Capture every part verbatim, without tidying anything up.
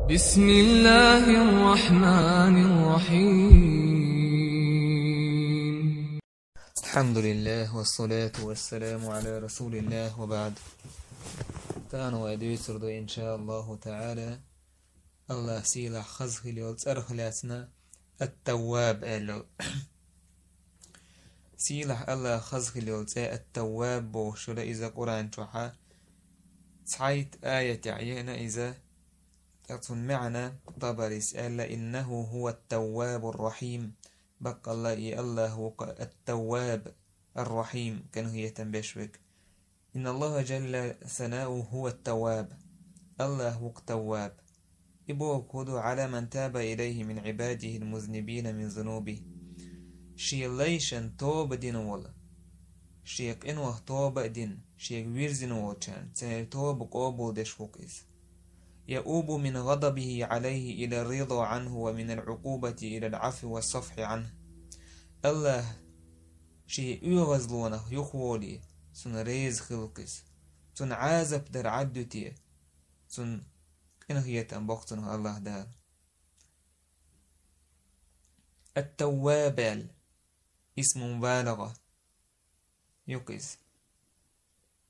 بسم الله الرحمن الرحيم. الحمد لله والصلاة والسلام على رسول الله وبعد. Тахан вай дуьйцур ду, иншааллаху таӀала, АллахӀ сийлахь хаза хилла йолу цӀарах лаьцна, Ат-Тавваб аьлла. Сийлахь АллахӀ хаза хилла йолу цӀе Ат-Тавваб бохуш йолу иза Къуръан чохь, цхьайтта аятехь еана иза, ткъа цуьнан маьӀна Табарис аьлла: «إنه هو التواب الرحيم». Баккъалла и АллахӀ ву-кх Ат-Тавваб, Ар-Рахьим, къинхетам беш верг. «إن الله جل ثناؤه هو التواب». АллахӀ ву-кх Тавваб. И бохург хӀун ду: «على من تاب إليه من عباده المذنبين من ذنوبه». Шен лайшна тоба дина волу, шен къинойх тоба а дина, шега вирзина волчарна, церан тоба къобалдеш ву-кх иза. «يؤوب من غضبه عليه إلى الرضا عنه ومن العقوبة إلى العفو والصفح عنه». АллахӀ шен оьгӀазлонах юхаволий, цунна реза хилла-кх иза. Цунна Ӏазап дар Ӏаддуьтий, цунна къинхетам бо-кх цунах АллахӀ Дала. Ат-Тавваб аьлла, исму мубалагъа ю-кх иза.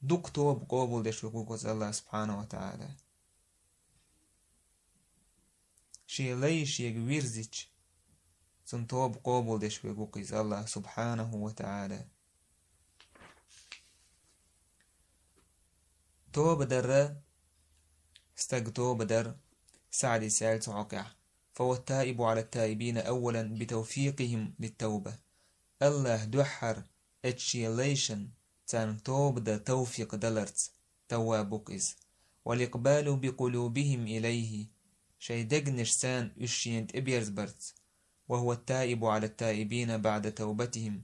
Дукха тоба къобалдеш верг ву-кх иза АллахӀ субхьанаху ва таӀала. Шен лай шега вирзича, цунна тоба къобалдеш верг ву-кх иза АллахӀ субхьанаху ва таӀала. Тоба дар, стаг тоба дар, СаӀдис аьлла цу хьокъехь: «فهو التائب على التائبين أولا بتوفيقهم للتوبة». АллахӀ дуьххьара оцу шен лайшна царна тоба дан тавфикъ даларца Тавваб ву-кх иза. «والإقبال بقلوبهم إليه», шайн дегнаш царна уьш шена тӀеберзабарца. «وهو التائب على التائبين بعد توبتهم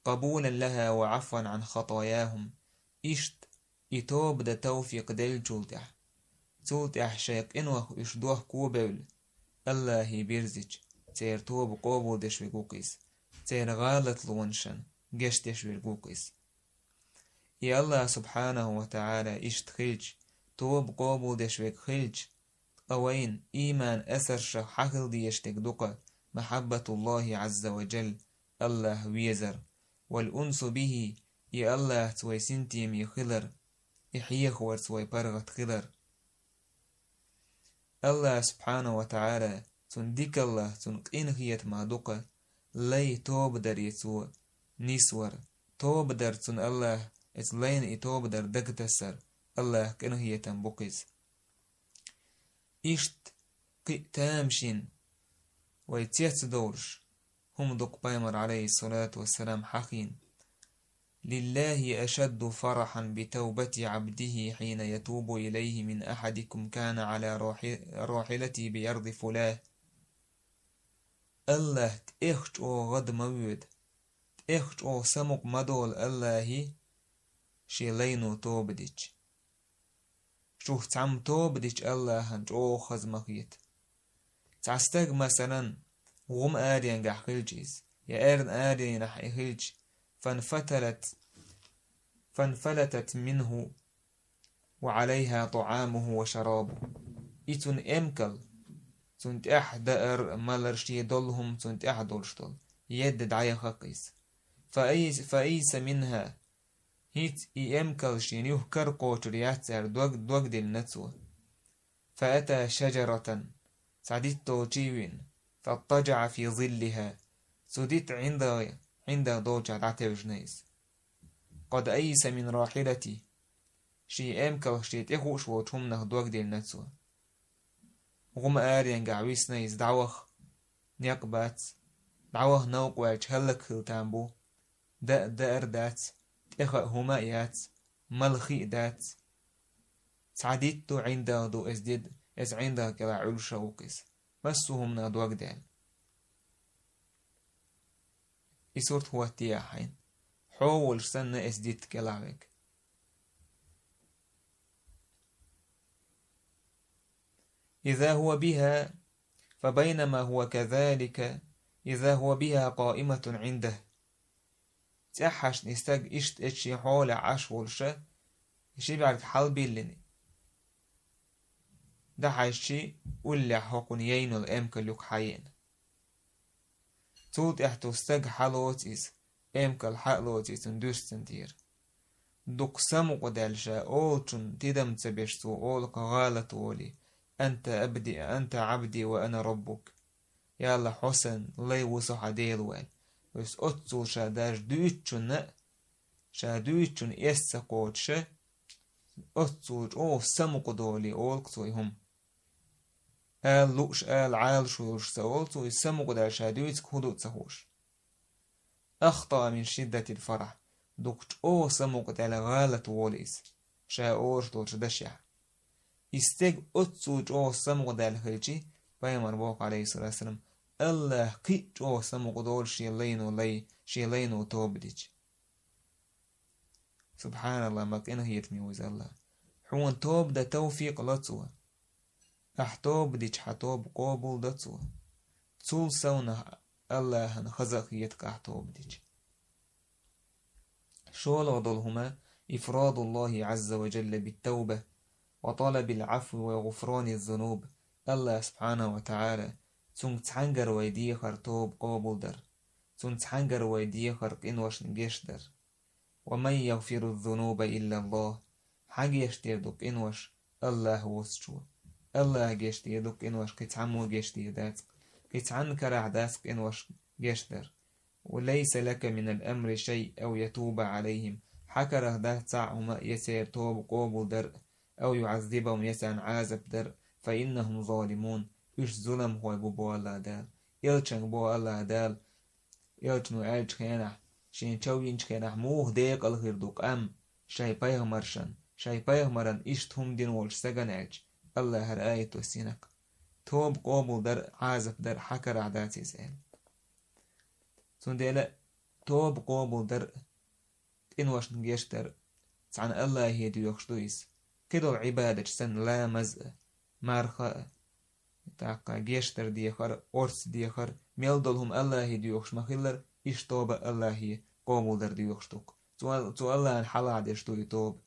قبولا لها وعفوا عن خطاياهم». Иштта и тоба дан тавфикъ деллачул тӀаьхьа, цул тӀаьхьа шайн къинойх уьш дохко а бевлла, АллахӀе бирзича, церан тоба къобалдеш верг ву-кх иза, церан гӀалатлонашна гечдеш верг ву-кх иза. И АллахӀ субхьанаху ва таӀала иштта хилча, тоба къобалдеш верг хилча, ткъа вайна ийман асаршах хьан хила дезаш дерг ду-кх: «محبة الله عز وجل», АллахӀ везар, «والأنس به», и АллахӀца вай синтеме хилар, и хьехаварца вай паргӀат хилар. АллахӀ субхьанаху ва таӀала цунна дикаллах, цунна къинхетамах ду-кх лай тоба даре цо нисвар, тоба дар цунна АллахӀ, оцу лайна и тоба дар дагатасар, АллахӀ къинхетам бу-кх иза. Иштта кхин а тамашийна вай цецдовлуш хӀума ду-кх пайхамар, Ӏалайхиссалату вассалам, хьахийна: «لله أشد فرحا بتوبة عبده حين يتوب إليه من أحدكم كان على راح-، راحلته بأرض فلاة». АллахӀ тӀех чӀогӀа гӀад ма воьду, тӀех чӀогӀа самукъа ма долу АллахӀе шен лайно тоба дича. Шух цхьамма тоба дича АллахӀана чӀогӀа хаза ма хета. Цхьа стаг, масалан, гӀум аренгахь хилча иза, я эрна аренахь и хилча, فانفتلت، فانفلتت منه وعليها طعامه وشرابه. И цунна эмкал, цунна тӀехь даар а, малар а, шен долу хӀума цунна тӀехь долуш долу, едда дӀаяха-кх иза. فأيس-، فأيس منها. ХӀинца и эмкал шена юха кара кхочур яц аьлла дог-, дог диллина цо. فأتى شجرة، цхьа дитт долчу а веана, فاضطجع في ظلها، цу дитта ӀиндагӀ-, ӀиндагӀ долчохь дӀатевжина иза. قد أيس من راحلته، шен эмкалх, шен тӀехууш волчу хӀуманах дог диллина цо. ГӀум аренгахь висна иза, дӀаваха некъ бац, дӀаваха новкъа ваьлча хӀаллакьхила там бу, даа даар дац, тӀеха а хӀума а яц, мала хи а дац. Цхьа дитт ду, ӀиндагӀ ду, иза дид-, иза ӀиндагӀ кӀелахь Ӏуьллуш а ву-кх иза, массо а хӀуманах дог даьлла. И сурт хӀоттае ахь хьайна, хьо волуш санна, иза дитт кӀелахь верг. إذا هو بها، فبينما هو كذلك، إذا هو بها قائمة عنده. ЦӀеххьашна и стаг иштта эцу шен хьолехь Ӏаш волуша, ши бӀаьрг хьалабиллина, дӀахьаьжчи, уллехь хӀокхунна яйнал эмкал юкъа хьаеана. Цул тӀаьхьа цу стага хьалоцу иза, эмкал хьалоцу иза цунна дуьсцан тӀера. Дукха самукъадаьлла ша олучунна тидам ца беш цо олу-кх гӀалат волий: «Анта абди, анта Ӏабди ва ана раббук». Я АллахӀ, хьо сан лай ву, со хьан Дела ву аьлла. Иза оццул ша даже дуьйцучунна а, ша дуьйцучунна эс ца кхочуша, оццул чӀогӀа самукъадолий олу-кх цо и хӀума. Ала лууш, ала Ӏалашо йолуш ца олу цо, иза самукъадаьлла ша дуьйцург хӀун ду а ца хууш. «Ахтаа мин шиддатил фарахь», дукха чӀогӀа самукъадаьлла гӀалат волу иза, ша олуш долчу дашехь. И стеган оццул чӀогӀа самукъадаьлла хилчи, пайхамар боху, Ӏалайхиссалату вассалам, АллахӀ кхин а чӀогӀа самукъадолу шен лайно лай, шен лайно тоба дича. СубхьаналлахӀ, ма къинхетаме ву иза АллахӀ. Хьуна тоба дан тавфикъ ло цо. Ахь тоба дича, хьан тоба къобалдо цо. Цул совнах АллахӀана хаза а хета-кх ахь тоба дича. ШолгӀа долу хӀума: ифрадуллахӀи Ӏазза ва жалла бит-тавба ва талабил Ӏафви ва гӀуфранил зунуб. АллахӀ субхьанаху ва тагӀала, цуьнга цхьаьнгара вай дехар тоба къобалдар, цуьнга цхьаьнгара вай дехар къиношна гечдар. «Ва ман ягъфиру зунуба иллаллахӀ». Хьан гечдийр ду къинош? АллахӀ воцучо. АллахӀ гечдийр ду къинош, кхин цхьаммо гечдийр дац. Кхин цхьанна карахь дац къинош гечдар. «Ва лайса лака минал амри шай ав ятуба Ӏалайхим». Хьан карахь дац цхьа а хӀума, я церан тоба къобалдар а, ав юӀаззибахум, я царна Ӏазап дар а, фа иннахум залимун, уьш зуламхой бу боху АллахӀ Дала. Элчанга боху АллахӀ Дала, элчано аьллачу хенахь, шен чов йинчу хенахь муха декъала хир ду къам шайн пайхамаршан, шайн пайхамаран иштта хӀума дина волчу стагана аьлча, АллахӀара аят доссийна-кх: тоба къобалдар а, Ӏазап дар а хьан карахь дац иза аьлла. Цундела тоба къобалдар а, къиношна гечдар а цхьана АллахӀе доьхуш ду иза. Кхидолу Ӏибадаташ санна, ламаз а, марха а, тӀаккха гечдар дехар а, орца дехар а, мел долу хӀума АллахӀе доьхуш ма-хиллара, иштта тоба АллахӀе къобалдар доьхуш ду-кх. Цо, цо АллахӀана хьалха деш ду и тоба.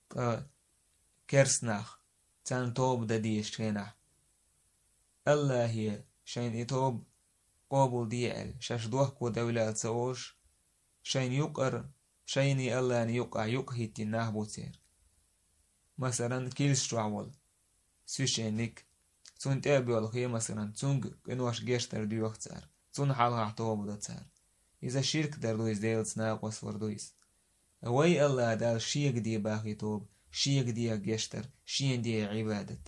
Ткъа керста нах, царна тоба дан дезачу хенахь, АллахӀе шайна и тоба къобалде аьлла, шаьш дохко девлла ца олуш, шайна юкъара, шайний АллахӀний юкъахь юкъа хӀиттийна нах бу церан. Масалан, килс чохь волу священник, цунна тӀе а боьлхий, масалан, цуьнга къинош гечдар доьху цара, цунна хьалхахь тоба до цара. Иза ширк дар ду, иза Делаца накъост вар ду иза. Вай АллахӀ Дала шега де боху тоба, шега де гечдар, шена де Ӏибадат.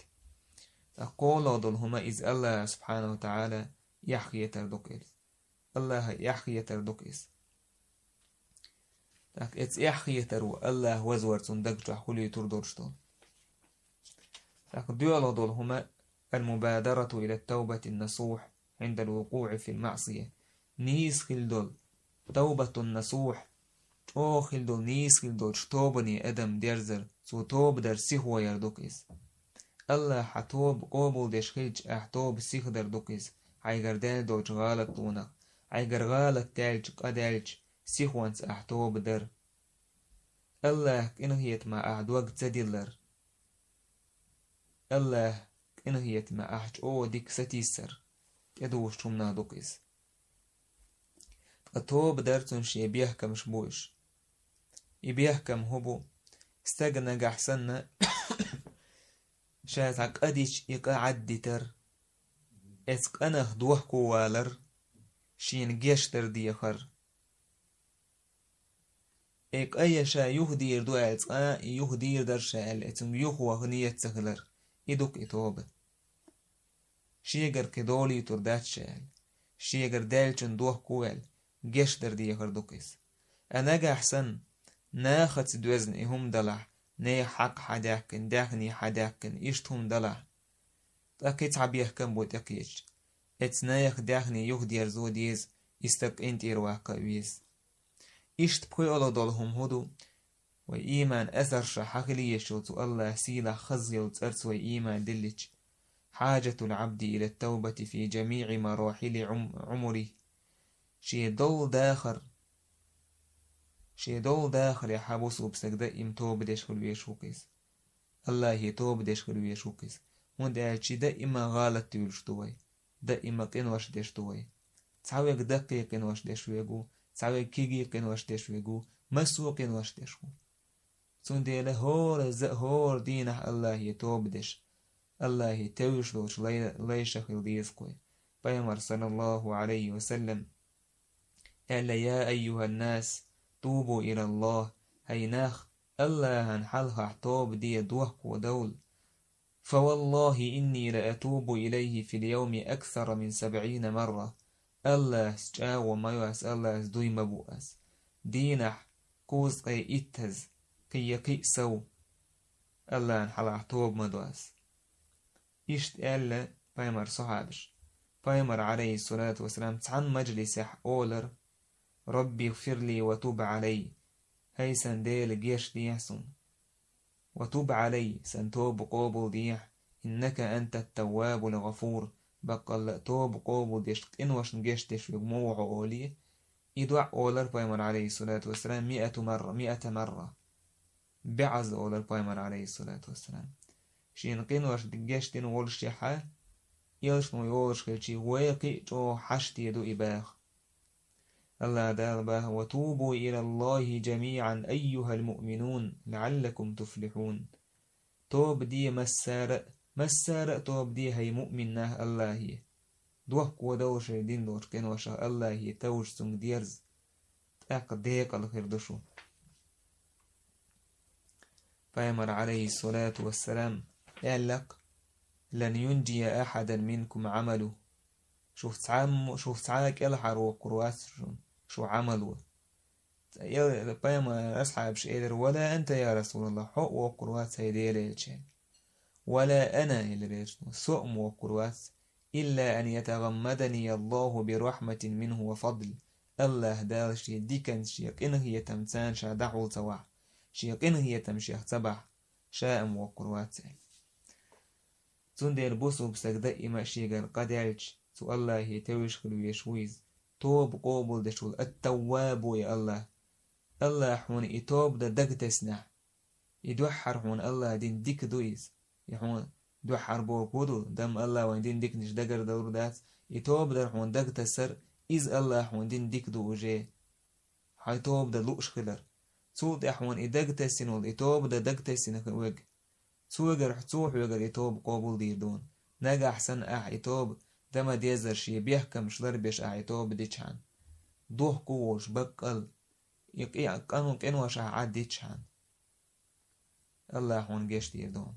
Ткъа кхоалгӀа долу хӀума иза АллахӀ субхьанаху ва тагӀала эхь хетар ду-кх иза. АллахӀа эхь хетар ду-кх иза. ТӀаккха эцу эхь хетар ву АллахӀ вазвар цунна даг чохь хуьлуьйтур долуш долу. ТӀаккха доьалгӀа долу хӀума: ал-мубадарату ила ат-тавбати ан-насухь Ӏиндал вукъуӀи фил маӀсия. Нийса хила долу, тавбатун насухь, чӀогӀа хила долу, нийса хила долчу тобане адам дерзар, цо тоба дар сихо яр ду-кх иза. АллахӀ хьан тоба къобалдеш хилча, ахь тоба сиха дар ду-кх иза, хьайгара даьлла долчу гӀалатонах, хьайгара гӀалат даьлча, къа даьлча, сихонца ахь тоба дар. АллахӀ къинхетамах ахь дог ца диллар. АллахӀ къинхетамах ахь чӀогӀа дика сатийсар, тӀедужучу хӀуманах ду-кх иза. Ткъа тоба дар цунна шен бехкамаш бу уьш. И бехкам хӀун бу? Стаг нагахь санна, ша цхьа къа дича, и къа Ӏаддитар, эцу къанах дохко валар, шена гечдар дехар. И къа я ша юхадийр ду аьлла, цкъа а и юхадийр дара ша аьлла, и цуьнга юхаваха ниет ца хилар, и ду-кх и тоба. Шегара кхин долуьйтур дац ша аьлла, шегара даьллачунна дохко ваьлла, гечдар дехар ду-кх иза. А нагахь санна, нахаца доьзна и хӀума далахь, нехан хьакъ хьадаьккхина, даьхни хьадаьккхина, иштта хӀума далахь, ткъа кхин цхьа бехкам бу тӀекхеча, эцу нехан даьхни юхадерзо деза, и стаг къинтӀера ваккха а веза. Иштта пхоьалгӀа долу хӀума хӀун ду? Вай ийман асарша хьан хила еза цу АллахӀ сийлахь хаза йолу цӀарца вай ийман диллича: хьаджатул Ӏабди ила ат-тавбати фи жамиӀи марахили Ӏум-, Ӏумури. Шен долу дахар, шен долу дахарехь хьан бусулба стаг даим тоба деш хуьлу везаш ву-кх иза. Аллахье тоба деш хила везаш ву-кх иза. ХӀунда аьлча даима гӀалат дуьйлуш ду вай. Даима къинош деш ду вай. Цхьа верг даккхий къинош деш верг ву, цхьа верг кегий къинош деш верг ву, массо а къинош деш ву. Цундела хӀора за а, хӀора дийнахь Аллахье тоба деш, Аллахье тевжаш долчу лай-, лайша хила деза-кх вай. Пайхамар, саллаллаху Ӏалайхи ва саллам, аьлла: «Я айюхӀан-нас, тубу илаллахӀ», хӀай нах, Аллахьан хьалхахь тоба де, дохко довла. «Фа валлахьи инни ла атубу илайхӀи фил явми аксара мин сабӀина марра». Аллахьца чӀагӀо ма йо ас, Аллахьца дуй ма бу ас. Дийнахь кхузткъе иттаза, кхин я кхин а сов Аллахьан хьалхахь тоба ма до ас. Иштта аьлла пайхамар сахьабаш. Пайхамар, Ӏалайхиссалату вассалам, цхьана мажлисехь олар: «Рабби гфирли ва туб Ӏалай». ХӀай сан Дела, геч дехьа суна. «Ва туб Ӏалай», сан тоба къобалдехьа, «иннака антат-таввабул гӀафур», баккъалла а тоба къобалдеш, къиношна гечдеш верг ма ву хьо олий. И доӀа олар пайхамар, Ӏалайхиссалату вассалам, миату марра, миата марра. БӀозза олар пайхамар, Ӏалайхиссалату вассалам. Шена къинош гечдина волушехьа, элчано йолуш хилчий, вай кхин а чӀогӀа хьашт де ду и баха. Аллах Дала баха: «Ва тубу илаллахӀи жамиӀан айюхӀал муъминун, лаӀаллакум туфлихьун». Тоба де массара а, массара а тоба де, хӀай муъмин нах, Аллахье. Дохко довла шайн дина долчу къиношах, Аллахье товжаш, цунга дерза. ТӀаккха декъала хир ду шу. Пайхамар, Ӏалайхиссалату вассалам, аьлла-кх: «Лан юнжия ахьадан минкум Ӏамалуху». Шух цхьаммо, шух цхьа а кӀелхьарвоккхур вац шуна, шу Ӏамало. Эл-, пайхамар асхьабаш элира: «Ва ла анта, я РасулаллахӀ, хьо а воккхур вац, хӀай Делан элча». «Ва ла ана», элира элчано, со а воккхур вац, «илла ан ятагӀаммаданияллахӀу бирахьматин минхӀу ва фадл». Аллах Дала шен диканца, шен къинхетамца ша дӀахьул ца вахь, шен къинхетам шех ца бахь, ша а воккхур вац аьлла. Цундела бусулба стаг даима шегара къадаьлча, цу Аллахье тевжаш хила везаш ву иза. Тоба къобалдеш волу ат-Тавваб ву и Аллах. Аллах хьуна и тоба дан дагатеснехь, и дуьххьара хьуна Аллах дина дика ду иза. И хьуна дуьххьара бохург хӀун ду, дам Аллах вайн дина диканаш дагардалур дац, и тоба дар хьуна дагатасар, иза Аллах хьуна дина дика ду уже. Хьайн тоба дан лууш хилар. Цул тӀаьхьа хьуна и дагатесна волу, и тоба дан дагатесна хи-, верг. Цуьнгара, цо хьоьгара и тоба къобалдийр ду. Нагахь санна ахь и тоба дан ма-деззара шен бехкамаш ларбеш ахь и тоба дичхьана, дохко волуш баккъал, и къи-, къану-, къинош ахь Ӏад дичхьана, Аллах хьуна гечдийр ду.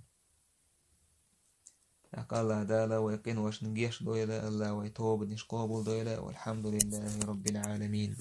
ТӀаккха Аллах Дала вай къиношна гечдойла, Аллах вай тобанаш къобалдойла. ВалхьамдулиллахӀи Раббил Ӏаламин.